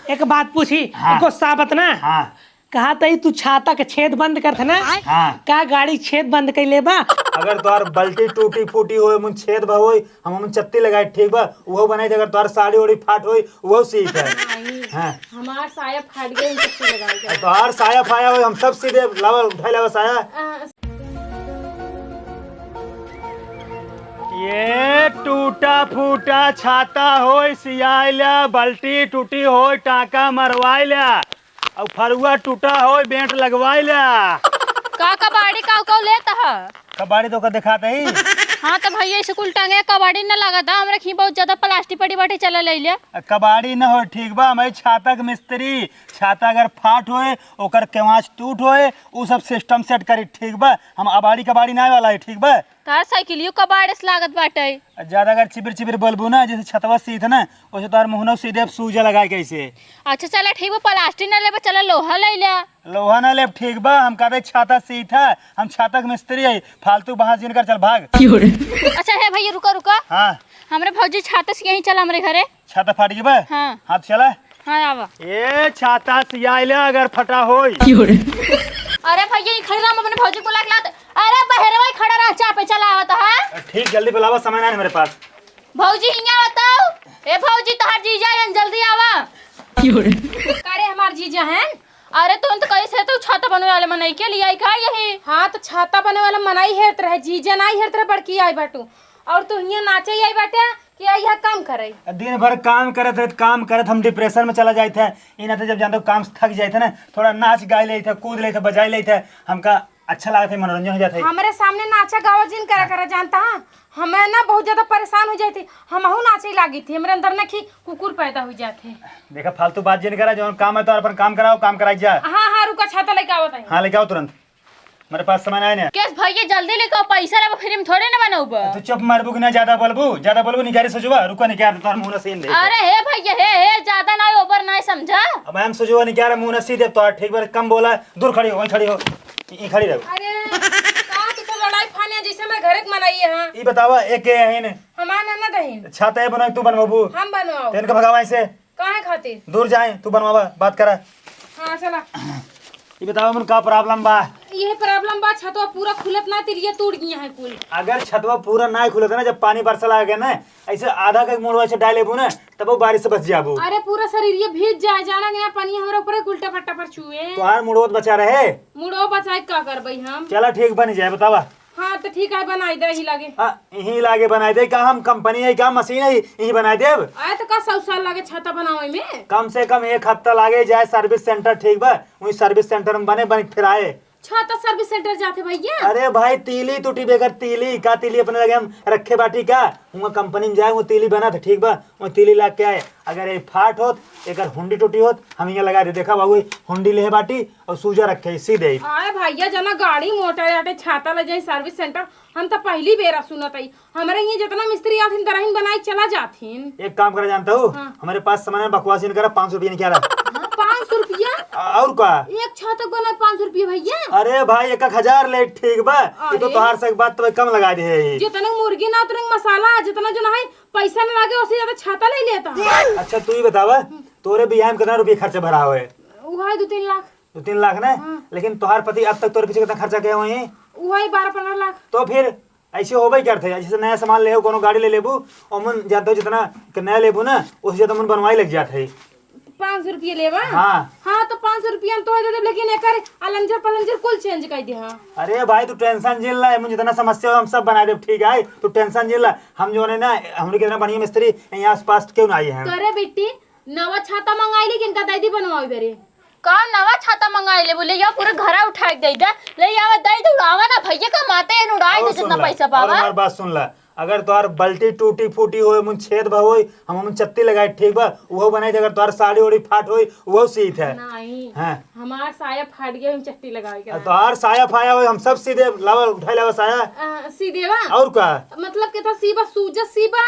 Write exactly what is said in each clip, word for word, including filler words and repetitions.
एक बात पूछी, हाँ। गुस्सा मत ना। हाँ। कहा तई तू छाता के छेद बंद करत ना? हाँ। का गाड़ी छेद बंद कइले बा? अगर तोहार बल्टी टूटी फूटी होए, मुन छेद भा होए, हम मुन चत्ती लगाए, ठीक बा? उहो बनाई दे। अगर तोहार साड़ी ओड़ी फाट होए, उहो सीत है। नहीं, हाँ। हमार साया फाट गए, हम चत्ती लगाए के। तोहार साया फाया होए, हम सब सी देब। लावा, उठाई लावा साया। आ, ये टूटा फूटा छाता होई, सियाइला, बल्टी टूटी होई, टाका मरवाइला, अउ फरुआ टूटा होई, बेंट लगवाइला। का कबाड़ी काऊ काऊ लेत ह? कबाड़ी तो ओकर देखात ही। हाँ, तो भैया, इसे कुल टंगे कबाड़ी न लगत ह, हमरा खी बहुत ज्यादा प्लास्टिक पड़ी बाटे, चला ले ले। आ, कबाड़ी न हो, ठीक बा, हमारी छाता के मिस्त्री, छाता अगर फाट होए, ओकर केवाच टूट होए, उ सब सिस्टम सेट करी, ठीक बा? हम अबाड़ी कबाड़ी ना वाला है, ठीक बा? तार साइकिलियो कबाड़े से लागत बाटे। आ, ज्यादा अगर चिबिर चिबिर बोलबू ना, जैसे छतवा सीत ना, वैसे तोहर मुहनो सीधे सूजा लगाए कैसे। अच्छा, चला ठीक बा, प्लास्टिक ना लेबे, चला लोहा ले ले। लोहा ना लेब, ठीक बा, हम कहते छाता सीत है, हम छाता के मिस्त्री है, फालतू बहस जिन कर, चल भाग। अच्छा, हे भैया, रुका, रुका। हाँ। हमरे भौजी छाता से यहीं चला हमरे घरे। छाता फाट गई बा? हाँ। हाँ, तो चला। हाँ, आवा। ए, छाता सियाइला अगर फटा होई। अरे भैया, ई खड़ी रह, हम अपने भौजी को लाके लाते। अरे बहरवा ही खड़ा रह, चापे चला आवत है। ठीक, जल्दी बुलावा, समय ना है मेरे पास। भौजी, हियाँ बताओ। ए भौजी, तोहार जीजा आयन, जल्दी आवा। का रे, हमार जीजा हैं? अरे, तुम तो कैसे तो छाता बनवे वाले मनई के लिए आई का यही? हाँ, तो छाता बनवे वाला मनई हेरत रहे, जीजा नाई हेरत रहे, बड़की आई बाटू। और तू हियाँ नाचे आई बाटे कि आई यहाँ काम करे? दिन भर काम करत है, काम करत हम डिप्रेशन में चला जाइत है। ई नाते जब जानते हो काम से थक जाइत है ना, थोड़ा नाच गाए लेइत है, कूद लेइत है, बजाए लेइत है, हमका अच्छा लागत है, मनोरंजन हो जात है। हमरे सामने नाचा गावा जिन करा करा, जानता है? हमें ना बहुत ज्यादा परेशान हो जाती, हमहू नाचे लागी थी, हमरे अंदर ना खी कुकुर पैदा हो जाते। देखा, फालतू बात जिन करा, जौन काम है तो अपन काम कराओ, काम कराई जा। हाँ, हाँ, रुका, छाता लेके आवत है। हाँ, लेके आओ तुरंत। मेरे पास सामान आए ना। केस भैया, जल्दी लेके आओ, पैसा लेबो, फिर हम थोड़े ना बनौबा। तू चुप मारबू कि ना, ज्यादा बोलबू, ज्यादा बोलबू, निकारी सजुआ, रुको, निकार तोर मुंह ना सीन दे। अरे हे भैया, हे, हे, ज्यादा ना ओवर ना समझा। अब हम सजुआ निकार मुंह ना सी दे, तो ठीक बार कम बोला, दूर खड़ी हो, वहीं खड़ी हो, ई खड़ी रहो। अरे, का तू तो लड़ाई फाने जैसे मैं घरे के मनई है, हाँ? ई बतावा, एक के है ने? हमार ननद है। छाता है बनाई, तू बनवाबू? हम बनवाओ। तेन के भगावा ऐसे? काहे खातिर? दूर जाए, तू बनवावा, बात करा। हाँ, चला। ये बतावा, मन का प्रॉब्लम बा? ये प्रॉब्लम बा, छतवा पूरा खुलत ना, तिलिया टूट गई है कुल। अगर छतवा पूरा ना खुलत ना, जब पानी बरसा लागे ना, ऐसे आधा के मुड़वा से डाल लेबू ना, तब वो बारिश से बच जाबू। अरे, पूरा शरीर ये भीज जाए, जाना कि ना, पानी हमरा ऊपर उल्टा पट्टा पर छुए। तोहार मुड़वा तो बचा रहे। मुड़वा बचाए का करबई हम? चला, ठीक बनी जाए, बतावा। हाँ, तो ठीक है, बनाई दे, यही लागे। हाँ, यही लागे बनाई दे। का हम कंपनी है, का मशीन है, यही बनाई देब? आए तो का सौ साल लागे छाता बनावे में? कम से कम एक हफ्ता लागे जाए सर्विस सेंटर, ठीक बा? वही सर्विस सेंटर में बने, बने फिर आए। छाता सर्विस सेंटर जाते भैया? अरे भाई, तीली टूटी बेगर तीली, का तीली अपने लगे हम रखे बाटी का? वहाँ कंपनी में जाए, वो तीली बना था, ठीक बा? वो तीली ला के आए, अगर ये फाट होत, एकर हुंडी टूटी होत, हम यहाँ लगा दे। देखा बाबू, हुंडी ले बाटी, और सूजा रखे, सी दे। आए भैया, जना गाड़ी मोटर आटे छाता ले जाई सर्विस सेंटर, हम तो पहली बेरा सुनत हई। हमरे यहाँ जितना मिस्त्री आथिन, तरहिन बनाई चला जाथिन। एक काम करा जानता हूँ, हाँ। हमारे पास सामान है, बकवास नहीं करा, पाँच सौ रुपया निकाला। हाँ, पाँच सौ रुपया? आ, और का? एक छाता बनाए पाँच सौ रुपया भैया? अरे भाई, एक एक हजार ले, ठीक बा? ये तो अरे। तोहार से एक बात तो कम लगा दे है। जितने मुर्गी ना, उतने मसाला, जितना जो ना है, पैसा ना लागे, उससे ज्यादा छाता ले लेता। अच्छा, तू ही बतावा, तोरे बियाह में कितना रुपया खर्चा भरा हुआ है? वो है दो तीन लाख। दो तीन लाख ना? हाँ। लेकिन तोहार पति अब तक तोरे पीछे कितना खर्चा किया हुआ है? वो है बारह पन्द्रह लाख। तो फिर ऐसे होबे करते है, जैसे नया सामान ले हो, कोनो गाड़ी ले लेबू, और मन जानते हो जितना के नया लेबू ना, उससे ज्यादा मन बनवाई लग जाते है। पाँच सौ रुपये लेबा? हाँ। हाँ, तो पाँच सौ रुपया हम तोहे दे देब, लेकिन एकर अलंजर पलंजर कुल चेंज कर दे। हाँ। अरे भाई, तू टेंशन जिन ला, मुझे जितना समस्या हो हम सब बना देब, ठीक है? तू टेंशन जिन ला, हम जो है ना, हमरे कितना बढ़िया मिस्त्री यहाँ आसपास क्यों ना आए हैं? करे बेटी, नवा छाता मंगाई, लेकिन का दे दी बनवावे बेरे। का नवा छाता मंगाई ले बोले, या पूरा घरा उठा के दे दे, ले आवा दे दे, उड़ावा ना भैया, कमाते हैं, उड़ाई और दे जितना सुन ला, पैसा और पावा। हमार बात सुन ला, अगर तोहार बल्टी टूटी फूटी होए, मुन छेद भा होए, हम मुन चत्ती लगाए, ठीक बा? उहो बनाई दे। अगर तोहार साड़ी ओड़ी फाट होए, उहो सीत है। नहीं, हाँ। हमार साया फाट गया, हम चत्ती लगावे के आ, बा। तोहार साया फाया होए, हम सब सी देब। लावा, उठाई लावा साया। आ, सी देवा? और का? मतलब के था सीबा, सूजा सीबा?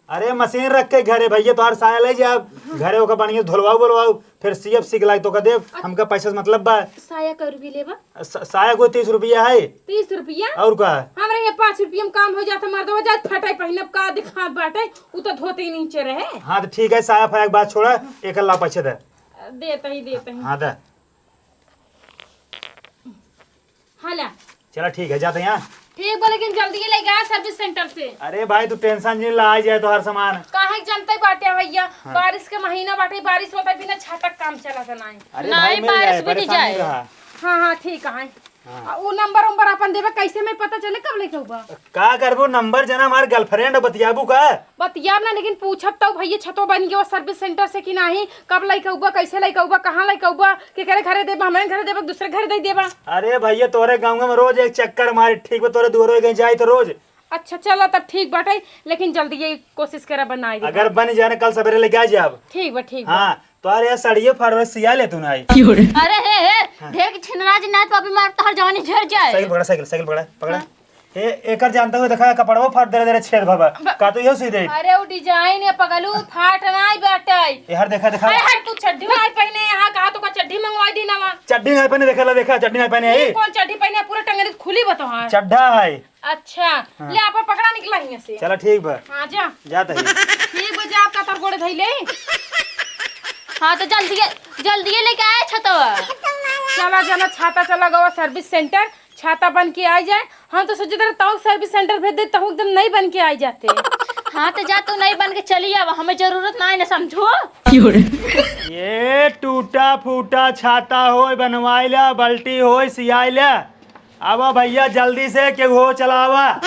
अरे मशीन रख के घरे भैया, तोहार साया ले जाब, घरे ओका बढ़िया से धोलवाऊ बोलवाऊ, फिर सीएब सीख लाग तो का देब, हमका पैसा से मतलब बा। साया कै रुपये लेबा? स-, साया कोई तीस रुपया है। तीस रुपया? और का? हमरे ये पाँच रुपया में काम हो जाता, मर्दवा जात फटाई पहिनब का दिखात बाटे, उ तो धोते ही नीचे रहे। हाँ तो ठीक है, साया फाया के बात छोड़ा, एक लाख पैसे दे। देत ही, देत ही। हाँ, दे। हाँ, ला। चला, ठीक है, जाते हैं। ठीक बा, लेकिन जल्दी ही लेके आ service center से। अरे भाई, तू tension जिन ला, आ जाए तोहार सामान। काहे के जनते बाटे भैया, हाँ। बारिश के महीना बाटे, बारिश होता बिना छाता के काम चलत नाई। अरे नाई, भाई, मिल बारिश जाए, भी परेशान जाए। नहीं रहा। हाँ, हाँ, ठीक है। हाँ। आ, उ नंबर उम्बर अपन देबे, कैसे मैं पता चले कब लेके हुआ? का करबू, नंबर जना हमार girlfriend बतियाबू का? बतियाब ना, लेकिन पूछब तो भैया, छतो बन गयो service center से कि नाही, कब लइके उबा, कैसे लइके उबा, कहाँ लइके उबा, केकरे घरे देबा, हमरे घरे देबा, दूसरे घरे दे देबा। अरे भैया, तोरे गाँव में रोज एक चक्कर मारी, ठीक बा, तोरे दुआरे कहीं जाई तो रोज। अच्छा, चला तब ठीक बाटे, लेकिन जल्दी ये कोशिश करा बनाई दे। अगर बन जाए ना, कल सवेरे लेके आ जाब। ठीक बा, ठीक बा। हाँ, तोहरे यार साड़ियो फाड़ रहे, सिया ले तू ना आई। अरे हे, हे, हाँ। ढेर के छिनरा जी ना तो अभी मार तोहर जवानी झड़ जाए। साइकिल पकड़ा, साइकिल, साइकिल पकड़ा, पकड़ा। हाँ। ए, एकर जानते हुए देखा, कपड़वा फाट दे रहे, छेद भवा। ब- का तो यो सी दे। अरे, वो design है पगलू, फाट नाई बाटे। यार, देखा, देखा। अरे, हट, तू चड्ढी नाई पहने, यहाँ कहा तो का चड्ढी मंगवाई दी ना वहाँ। चड्ढी नाई पहने, देखा ला, देखा, चड्ढी नाई पहने ये आई। कौन चड्ढी पहने? पूरा टंगरी खुली बा तोहार। चड्ढा है। अच्छा, हाँ। ले, आपन पकड़ा निकला हियाँ से। चला, ठीक बा। हाँ, जा। जाता है। ठीक बा, जा, आपका तर गोड़े धइले। हाँ, तो जल्दी, जल्दी लेके आए छतवा। चला, चला, छाता चला गवा service center। छाता बन के आ जाए। हम तो सोचे रहे, ताऊ service center भेज दे, ताऊ एकदम नई बन के आ जाते। हाँ, तो जा, तू नई बन के चली आवा, हमें जरूरत ना है ना, समझो। ये टूटा फूटा छाता होय, बनवाई ला, बल्टी होय, सियाई ला। आवा भैया, जल्दी से, केहू हो चलावा।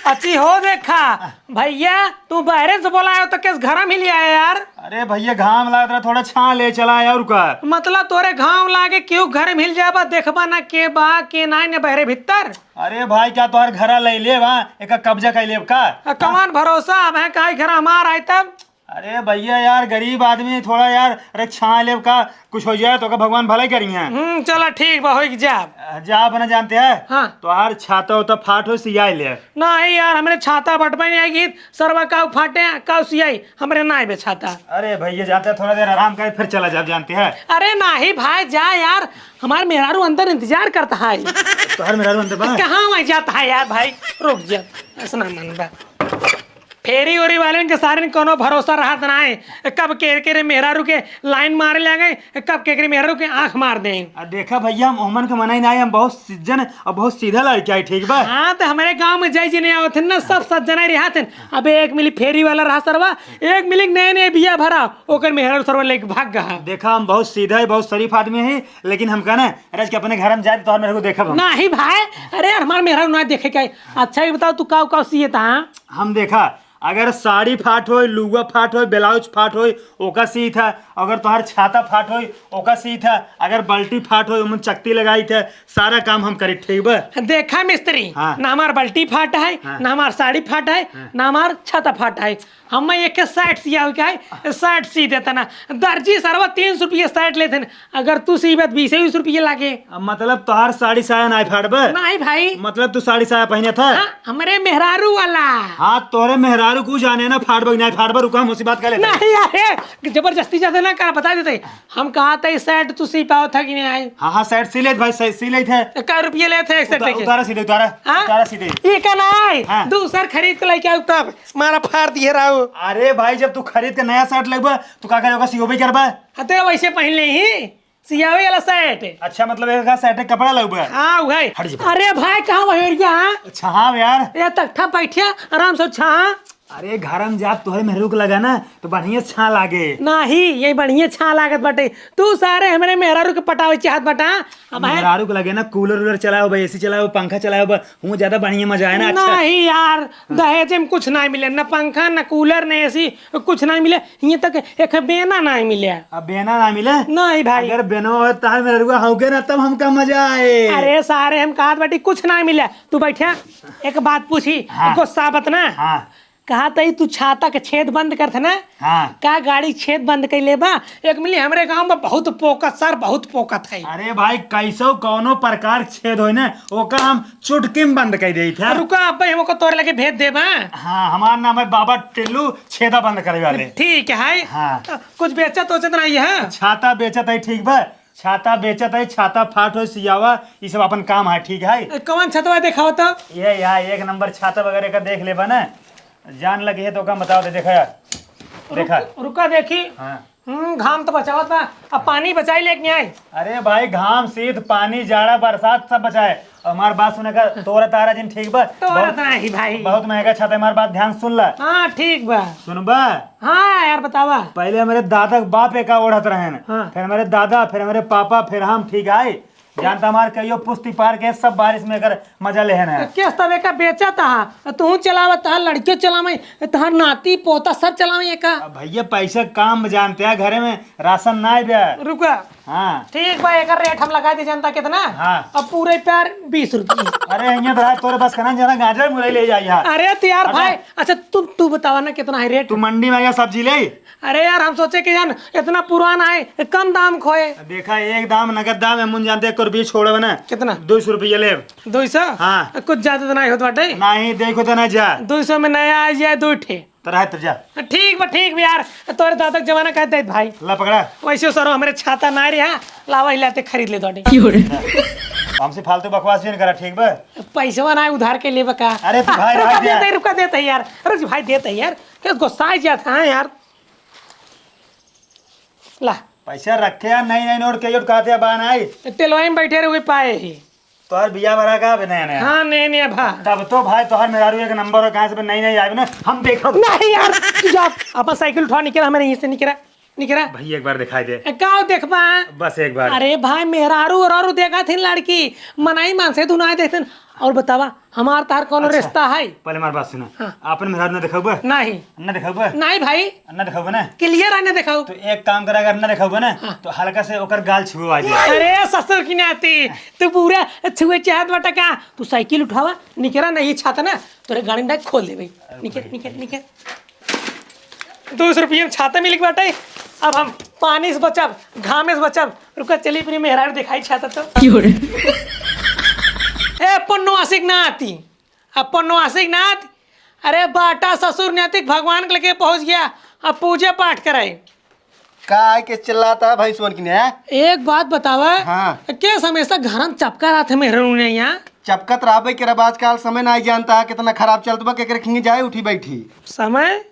अच्छी हो देखा, भैया, तू बहरे से बोलायो तो केस घर में ही ले आया यार। अरे भैया, घाम लागत रहा, थोड़ा छां ले चला यार, का? मतलब तोरे घाम लागे, केहू घर में हिल जाबा, देखबा ना के बा, के नाई ने बहरे भीतर। अरे भाई, का तोहर घरा ले लेब, हाँ? एका कब्जा कर लेब का? आ, कमान भरोसा, अब है काई घर हमार आए तब? अरे भैया यार, गरीब आदमी थोड़ा यार, अरे छां लेब का, कुछ हो जाए तो का भगवान भलाई करिए। हम्म, चला ठीक बा, होई के जाब। जा अपना जानते हैं। हाँ। तोहार छाता उता फाट हो, सियाई ले। नहीं यार, हमरे छाता बटबे नहीं आएगी, सरवा काऊ फाटे, काऊ सियाई, हमरे नाई बे छाता। अरे भैया, जाते हैं, थोड़ा देर आराम करे, फिर चला जाब, जानते हैं। अरे नहीं भाई, जा यार, हमार मेहरारू अंदर इंतजार करता है। तोहर मेहरारू अंदर बा? कहाँ वहीं जाता है यार भाई, रुक जा, ऐसा ना मन बा। फेरी ओरी वालेन के सारेन कौनो भरोसा रहत नाई। कब के, के रे मेहरारू के line मारे लागे, कब के, के रे मेहरारू के आँख मार दें। आ देखा भैया, हम ओमन के मनाई नाई, हम बहुत सज्जन और बहुत सीधा लड़का है, ठीक बा? हाँ, तो हमरे गाँव में जय जी नहीं आवत है ना, सब सज्जन ही रहत हैं। अबे एक मिली फेरी वाला रहा सरवा, एक मिली नए नए बिया भरा, ओकर मेहरारू सरवा लेके भाग गया। देखा, हम बहुत सीधा है, बहुत शरीफ आदमी है, लेकिन हमका ना, रज के अपने घर में जाए तो तोहर मेहरारू देखब हम। नहीं भाई, अरे यार, हमार मेहरारू ना देखे के। अच्छा, ये बताओ, तू काऊ काऊ सिए था? हम देखा, अगर साड़ी फाट होय, लुगा फाट होय, ब्लाउज फाट होय, ओका सीत है। अगर तोहार छाता फाट होय, ओका सीत है। अगर बल्टी फाट होय, ओमन चकती लगाई थे, सारा काम हम करी, ठीक बा? देखा मिस्त्री, हाँ। ना हमार बल्टी फाट है, हाँ। ना हमार साड़ी फाट है, हाँ। ना हमार छाता फाट है। हम एक के shirt सिया हुई का है, shirt सी देता ना। दर्जी सरवा तीन सौ रुपये shirt लेते हैं, अगर तू सीबे त बीस बीस रुपये लागे। अब मतलब तोहार साड़ी साया नाई फाड़बे? नहीं भाई। मतलब तू साड़ी साया पहने था? हाँ, हमरे मेहरारू वाला। हाँ, तोरे मेहरारू को जाने ना, फाड़बे कि नाई फाड़बे, रुका, हम उसी बात कर लेते हैं। नहीं यार, जबरदस्ती ज्यादा ना कर, बता देते। हम कहा था, ये shirt तू सी पाओ था कि नहीं आई? हाँ, हाँ, shirt सी लेत भाई, सी, सी लेत है। तो कै रुपये लेत है एक shirt उता-, के? उतारा सी दे, उतारा, हाँ? उतारा सी दे। ये का ना आई? हाँ। दूसर खरीद के लेके आऊ तब, मारा फाड़ दिए राऊ। अरे भाई, जब तू खरीद के नया shirt लेबा, तो का करे, ओका सियोबे करबा? हाँ, तो वैसे पहन ले ही। सियावे वाला shirt। अच्छा, मतलब एक का shirt के कपड़ा लउबे? हाँ, उहे। हट जा। अरे भाई, कहाँ वही एरिया, हाँ? अच्छा, हाँ यार। ये तख्ता बैठिया, आराम से छा। अरे, घर में जात तोहरे मेहरारू के लगे ना, तो बढ़िया छा लागे। नाही, ये बढ़िया छा लागत बाटे। तू सारे हमरे मेहरारू के पटावे चाहत बाटा। अब है मेहरारू के लगे ना, cooler वूलर चलाओ बा, AC चलाओ, पंखा चलाओ बा, हूँ ज्यादा बढ़िया मजा आए ना, अच्छा। नहीं यार, दहेज में कुछ नहीं मिले, ना पंखा, ना cooler, ना AC, कुछ नहीं मिले। हियाँ तक एक बेना नहीं मिले। अब बेना ना मिले? नहीं भाई। अगर बेनवा होत तहार मेहररुआ हौके ना, तब हमका मजा आए। अरे सारे, हम कहत बाटी कुछ नहीं मिले। तू बैठा, एक बात पूछी, हाँ। गुस्सा बत ना। हाँ। कहत ही तू छाता के छेद बंद करत है ना? हाँ। का गाड़ी छेद बंद कैले बा? एक मिली हमरे गाँव में बहुत पोकत सर, बहुत पोकत है। अरे भाई, कैसो कौनो प्रकार के छेद होई ना, ओका हम चुटकी में बंद कर देइत है। रुका, अब्बे हम ओका तोरे लगे भेज देबा। हाँ, हमार नाम है बाबा टिल्लू, छेदा बंद करे वाले। ठीक है। हाँ। कुछ बेचत ओचत नहीं है? छाता बेचत है, ठीक बा। छाता बेचत है, छाता फाट हो, सियावा, ई सब अपन काम है, ठीक है। ए, कौन छतवा देखावा तो? ये यार, एक नंबर छाता वगैरह का देख लेबा ना, जान लगे है तो का बताओ दे, देखा यार, देखा। रुक-, रुका देखी। हाँ। हम्म, घाम तो बचावत बा, अब पानी बचाई लेके नहीं आई। अरे भाई, घाम, शीत, पानी, जाड़ा, बरसात सब बचाए। अब हमार बात सुने का, तोरा तारा जिन ठीक बा? तोरा बहुत, तो नहीं भाई। बहुत महंगा छाता, हमार बात ध्यान सुन ला। हाँ, ठीक बा। सुनबा? हाँ यार, बतावा। पहले हमारे दादा के बाप एका ओढ़त रहे न, हाँ। फिर हमारे दादा, फिर हमारे पापा, फिर हम, ठीक है? जानता हमार कहियो पुस्ती पार के सब बारिश में एकर मजा लेहन है। केस तब एका बेचत हा, तू चलावत हा, लड़कियों चलावे, तहार नाती पोता सब चलावे एका। अब भैया पैसा काम में जानते हैं, घरे में राशन ना आए बे। रुका। हाँ। ठीक बा, एकर रेट हम लगा दी, जानता कितना? हाँ। अब पूरे प्यार बीस रुपये। अरे, यहाँ तो है, तोरे बस कना जना गाजर मुरई ले जाई है। अरे तो यार अच्छा। भाई, अच्छा तू, तू बतावा ना कितना है रेट? तू मंडी में आया सब्जी ले। अरे यार, हम सोचे कि जान इतना पुरान आए, कम दाम खोए। देखा, एक दाम नगद दाम है, मुन जानते एक रुपये छोड़े ना। कितना? दो सौ रुपये ले। दो सौ? हाँ। कुछ ज्यादा तो नहीं होत बाटे। नहीं, देखो तो ना जा। दो सौ में नया आ जाए दो ठे। तो रहे तो जा। ठीक बा, ठीक बा यार, तोरे दादा के जमाना कह दे भाई। ला पकड़ा। वैसे सरो हमरे छाता ना रहा, लावा हिलाते खरीद ले दो। हमसे फालतू बकवास भी नहीं करा, ठीक बा? पैसवा ना उधार के लेबा का? अरे तू भाई, हाँ, रह रुका, जा। देते, रुका, देते यार। अरे भाई, देते यार। क्या गुस्सा आ जाता है यार? ला। पैसा रखे यार, नहीं, नहीं, नोट के, नोट कहते हैं, बा नहीं। तेलवाई में बैठे रहे, पाए ही। तोहर बिया भरा का बे नया, नया? हाँ, नया, नया भा। तब तो भाई, तोहर मेहरारू एक नंबर हो, कहाँ से बे नई, नई आवे ना, हम देखब। नहीं यार, तू जा, अपन साइकिल उठा, निकरा, हमारे यहीं से निकरा, निकरा। भैया, एक बार दिखाई दे। ए, का देखबा? बस एक बार। अरे भाई, मेहरारू, ओरारू देखा थी लड़की, मनई मान से तू ना देखते। और बतावा, हमार तार कौन अच्छा, रिश्ता है? पहले हमार बात सुना। हाँ। आपन मेहरारू ना देखबे? नहीं। ना देखबे? नहीं भाई। ना देखबे ना? Clear है ना देखाऊ। तो एक काम करा, अगर ना देखबे ना, हाँ। तो हल्का से ओकर गाल छुआ दे। अरे ससुर की नाती, तू पूरा छुए चाहत बाटा का? तू साइकिल उठावा, निकरा नहीं छाता ना, तोरे गाड़ी में खोल देबे। निकर, निकर, निकर। दो सौ रुपये में छाता मिल गया बाटे। अब हम पानी से बचब, घामे से बचब। रुका, चली अपनी मेहरारू दिखाई छाता तो। क्यों रे? ए, पन्नो आशिक ना आती। अब पन्नो आशिक नाथ, अरे बाटा ससुर नैतिक भगवान के लगे पहुँच गया, अब पूजा पाठ कराई। का आए के चिल्लाता है भाई सोन की ने? एक बात बतावा, हाँ। केस हमेशा घर में चपका रहत है मेहरारू ने यहाँ? चपकत रहबे के रब, आजकल समय ना जानता है कितना खराब चलत बा, केकरे खिंगे जाए उठी बैठी। समय?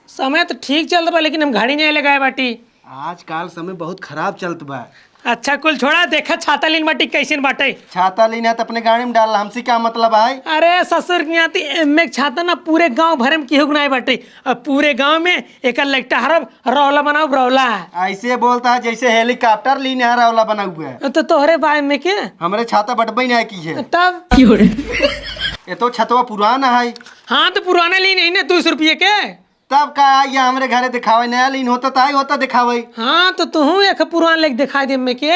समय तो ठीक चलत बा, लेकिन हम घड़ी नहीं लगाए बाटी। आजकल समय बहुत खराब चलत बा। अच्छा, कुल छोड़ा, देखा छाता लीन बाटी कैसन बाटे। छाता लीन है तो अपने गाड़ी में डाल, हमसे क्या मतलब है? अरे ससुर की नाती, एमे छाता ना पूरे गांव भरे में केहू के नाई बाटे। अब पूरे गांव में एकर लइका हरब रौला बनाओ, रौला। ऐसे बोलता है जैसे helicopter लीन है रौला बना हुआ है। तो तोहरे बाय में के? हमरे छाता बटबे नहीं की है। तब? ये तो छतवा पुराना है। हाँ, तो पुराना लीन है ना, दो सौ रुपये के। तब का आई है हमरे घरे दिखावे, नया लीन होता तो आई होता दिखावे। हाँ, तो तुहू एक पुरान लेके दिखाई दे में के।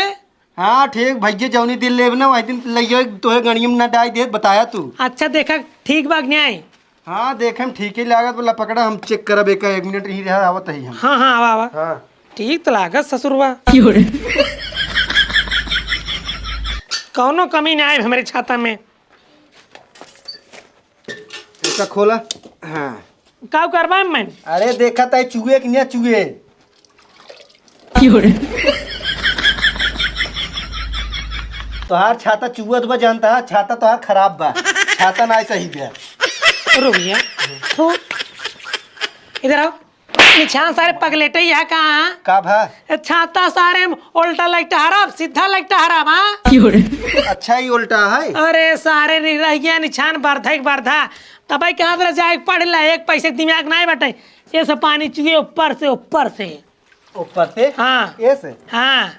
हाँ, ठीक भैया, जौनी दिन लेब ना, वही दिन लइयो, तोहे गणियम ना डाई दे, बताया तू। अच्छा, देखा, ठीक बा कि नहीं? हाँ, देखे में ठीक ही लागत, बोला पकड़ा, हम check करब एक, एक मिनट ही रहा, आवत ही हम। हाँ, हाँ, आवा, आवा। हाँ। ठीक तो लागत ससुरवा। कौनो कमी ना आए हमरे छाता में। इसका खोला। हाँ। का करबा में? अरे देखा ताई चुए कि नहीं चुए। क्यों रे? तोहार छाता चुअत बा जानता है, छाता तोहार खराब बा, छाता ना सही बा। रुक भैया, थू, इधर आओ। निछान सारे पगलेटे ही है कहाँ? का भा? ए, छाता सारे में उल्टा लइका हरब, सीधा लइका हरब, हाँ? अच्छा, ये उल्टा है? अरे सारे नि-, रह गया निछान बरधा के बरधा। तब भाई कहाँ तरह जाए पढ़ ला, एक पैसे के दिमाग नहीं बटे। ये सब पानी चुए ऊपर से, ऊपर से। ऊपर से? हाँ। ये से? हाँ।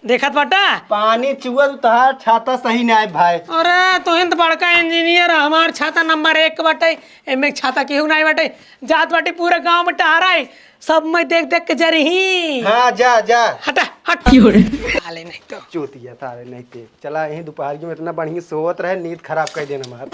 देखत बाटा? पानी चुआ तो तोहार छाता सही नहीं भाई। अरे, तू हिंद बड़का engineer, हमार छाता नंबर एक बाटे। एमे छाता केहू नाई बाटे, जात बाटे पूरा गांव में टहराए, सब मैं देख देख के जरही। हाँ, जा, जा। हटा, हट। क्यों रे? साले नहीं तो। चूतिया साले नहीं ते। चला, यही दोपहरियों में इतना बढ़िया सोवत रहे, नींद खराब कर देना हमार।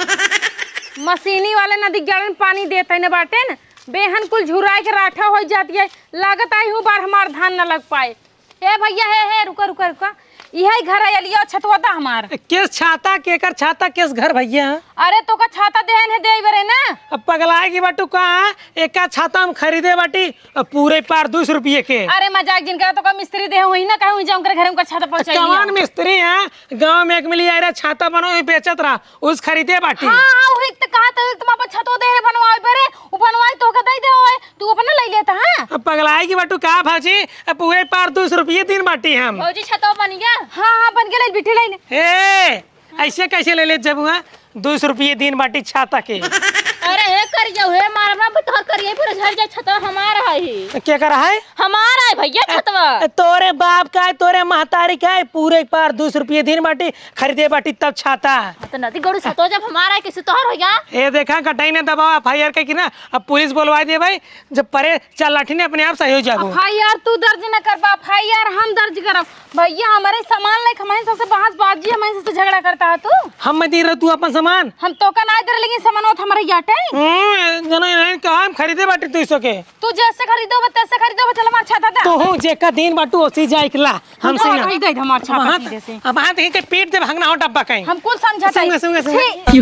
मशीनी वाले नदी के जड़न पानी देत है न बाटे न, बेहन कुल झुराए के राठा हो जाती है, लागत आई हूँ बार हमार धान न लग पाए। ए भैया, हे, हे, रुका, रुका, रुका। इहै घर है, लियो छतवा दा हमार। केस छाता, केकर छाता, केस घर भइया? अरे, तोका छाता देहन है, देई बरे ना। अब पगलाए की बाटू का? एका छाता हम खरीदे बाटी, अब पूरे पार दो सौ रुपये के। अरे, मजाक जिन करा, तोका मिस्त्री देहे होई ना, कहे होई जा उनकर घरे उनकर छाता पहुँचाई लिया। कौन मिस्त्री है? गाँव में एक मिली आए रहा, छाता बनो, बेचत रहा, उस खरीदे बाटी। हाँ, हाँ, वही तो कहा था, तुम अपन छतो दे है बनवाए बरे, वो बनवाए तो का दे दे होए, तू अपना ले लेता, हाँ? अब पगलाए की बाटू का भाजी, अब पूरे पार दो सौ रुपये दिन बाटी हम। भौजी, छतो बन गया? हाँ, हाँ, बन गया, ले बिठी ले ले। ए, ऐसे कैसे ले ले जब हुआ? दो सौ रुपये दिन बाटी छाता के। अरे, हे करिया, हे मारब ना, तोहर करिया पूरा झड़ जाए, छतवा हमार है ही। के कर है? हमार है भइया छतवा। ए, तोरे बाप का है, तोरे महतारी का है, पूरे पार दो सौ रुपये दिन बाटी, खरीदे बाटी तब छाता। तो नदी गड़ू छतवा जब हमार है, कैसे तोहर हो गया? ए, देखा, कटाई ने दबावा, एफ आई आर के की ना, अब पुलिस बोलवाई दे भाई, जब परे चल लाठी ने अपने आप सही हो जाबो। एफ आई आर तू दर्ज न करबा, एफ आई आर हम दर्ज करब। भइया, हमरे सामान लेके हमरे सबसे बहस बाजी, हमरे सबसे झगड़ा करता है तू। हम में दे रहे तू अपन सामान। हम तोका ना दे रहे, लेकिन सामान होत हमरे याटे। हम्म, जना इन्हें कहा हम खरीदे बाटी तू इसो के। तू जैसे खरीदो बा, तैसे खरीदो बा, चल हमार छाता दा। तो हूँ जेका दिन बाटू ओसी जाए इकला। हमसे ना। खरीदे हमार छाता अब हाथ, सीधे से। अब हाथ ही के पीट दे भंगना हो डब्बा कहीं। हम कुल समझा सुंगे, सुंगे, सुंगे। छी।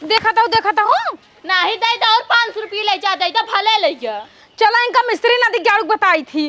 देखा तो, देखा तो हूँ। नाही दे दे और पाँच सौ रुपये ले जा, दे दे भले ले जा। चला इनका मिस्त्री ना दी, ग्यारह बताई थी।